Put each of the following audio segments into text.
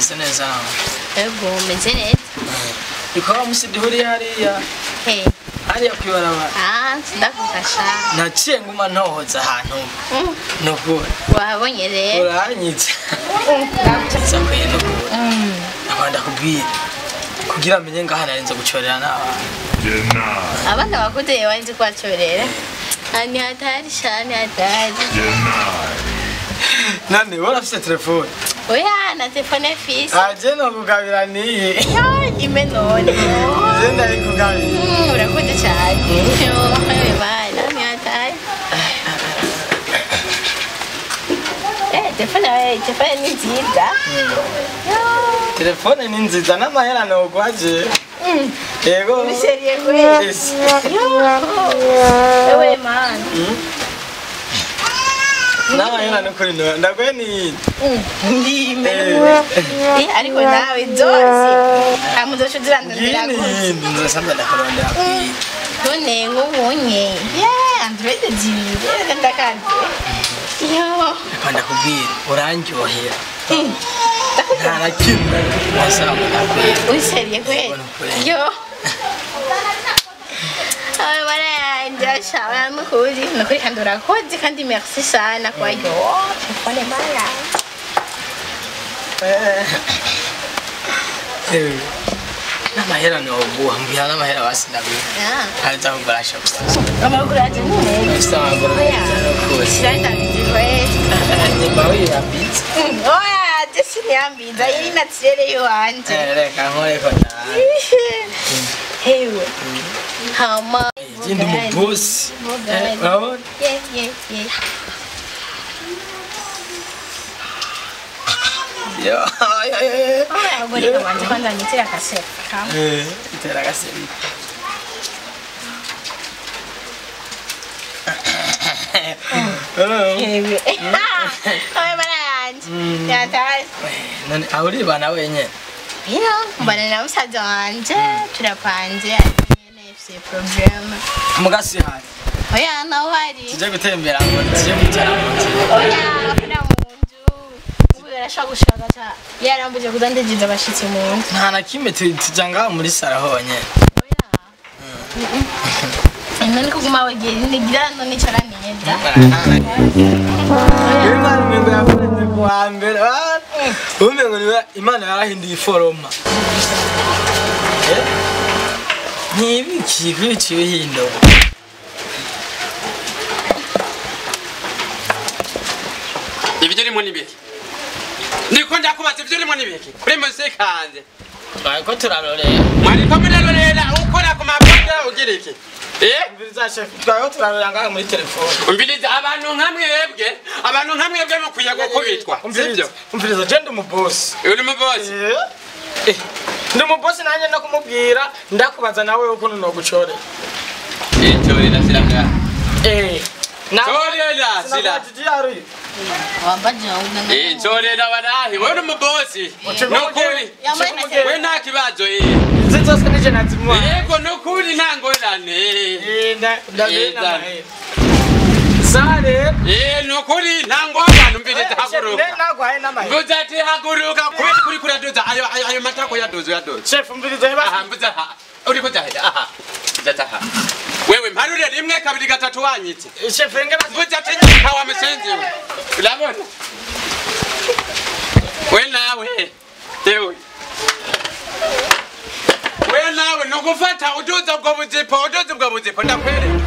Meze neza nawe? Ego, meze neza. Bikaba musi duhuriye hariya. Hey. Hariya kwibarabara. Ah, ndagufasha. Naciye nguma ntohoza ahantu. Nukuri. Wahabonye rero. Uranyitse. Sakwiye nukuri. Abanda kubwira. Kugira amenye ngaha narinze gucorera n'abana. Abana bakuze warinze kubacorera. Ni hatari sha, ni hatari. Nane warafise telefone? Oya, na telefone fise. Aje no kugabira niyi. Ya, ime none. Je ndayikugabira. Urakoze cyane. Yo, bana, ni hatari. Telefone ni nziza. Telefone ni nziza n'amahera nogwaje. Yego. Biseriye kweli. Ewe man. N'amahera nukuri ndagwe ni. Ndime. Ariko nawe zose. Amuzocho zirandondera gute. Nzosamba ndakurondera kwiye. None nk'ubunye. Yeah, Android zibiri ndakaze. Yo. Reka ndakubwira urandyohera. Nta na kimwe wasaba ndakubwira. Useriye kweli. Yo. Awe barayanja shawa mukuri nukuri kandi urakoze kandi merci sana kwa yo. Telefone mara. N'amahera noguha mbwira n'amahera basi ndaguha. Haza kugura shop. Amaguru aje ni meza. Amaguru aje. Siranda kweli. Nimba wiyambitse. Oya, je siniyambiza iri naturelle yiwanje. Reka nkoreko nawe. Hewe. Hama. Ndi mu boss. Urabona? Ye. Yo. Oya, ubwo reka banze kwanza nitira akaseka. Itera akaseka. Hewe. Oya barayanje. Yataye. None aho uribana wenyene? Yo, mbana na musaza wanje turapanze nyene ifise problème. Mugasi hari. Oya, naho hari. Tuje gutembera ngo tuje kwicara mu nzu. Oya, akora mu nzu. Ubu yarashaka gushaka ta. Yarambuje kuza ndegiza abashitsi mu nzu. Nta na kimwe tuja ngaho muri sara honyene. Oya. None kuguma wegera nigira none nicara neza. Imana umengo yakoze kuwa mbere. Umengo niwe Imana yarahinduye iforoma. Nibiki biciwe hindo. Ibyo urimo nibiki? Niko ndakubaza ibyo urimo nibiki? Kuri musekanze. Twariko turarorera. Mwariko murarorera ukora ku maboda ugira iki? Umviriza chef, twariko turarorera ngaha muri telefone. Umviriza abantu nka mwebwe mukwiye gukubitwa. Sibyo? Umviriza je ndi umubosi. Uri umubosi? Ndi umubosi nanjye ndakumubwira ndakubaza nawe ukuntu nogucorera. Ncorera sira ngaha. Ncorera sira. Ncorera warahi, wewe uri umubosi. Nukuri. We nta kibazo. Izi zose nije nazimuha. Yego nukuri nta ngorane. Ndabona. Sare. Nukuri nta ngorane umviriza haguruka. Nagwaye n'amahera. Mvuze ati haguruka kubera kuri kuraduza ayo matako yaduze. Chef umviriza heba. Aha mvuze aha. Uri kujahera aha. Mvuze aha. Wewe mparure rimwe kabiri gatatu wanyitse. Chef enge mvuze ati nyika wa musenzi we. Urabona? We nawe. Ewe. We nawe nukufata uduza ubwo buzipo ndakwereka.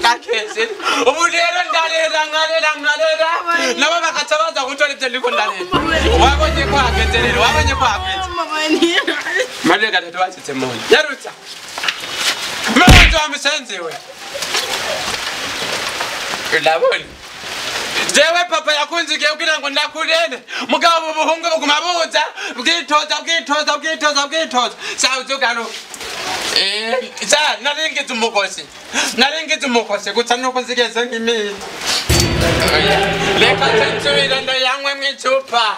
Akese. Ubu rero ndarera nkarera nabo bakaca baza gutora ibyo ndiko ndarera. Wabonye ko hageze rero, wabonye ko hageze. Mare gatatu wasitse mu nzu. Yarutsa. Mwanzo wa musenzi we. Urabona? Jewe papa yakunzigiye kugira ngo ndakurene. Mugabo ubuhungu buguma buza bwitoza. Sawuzugaruka. Sa naringize umugosi gusa nuko nzigeze nk'imiti. Reka nsubire ndayanywe mw'icupa.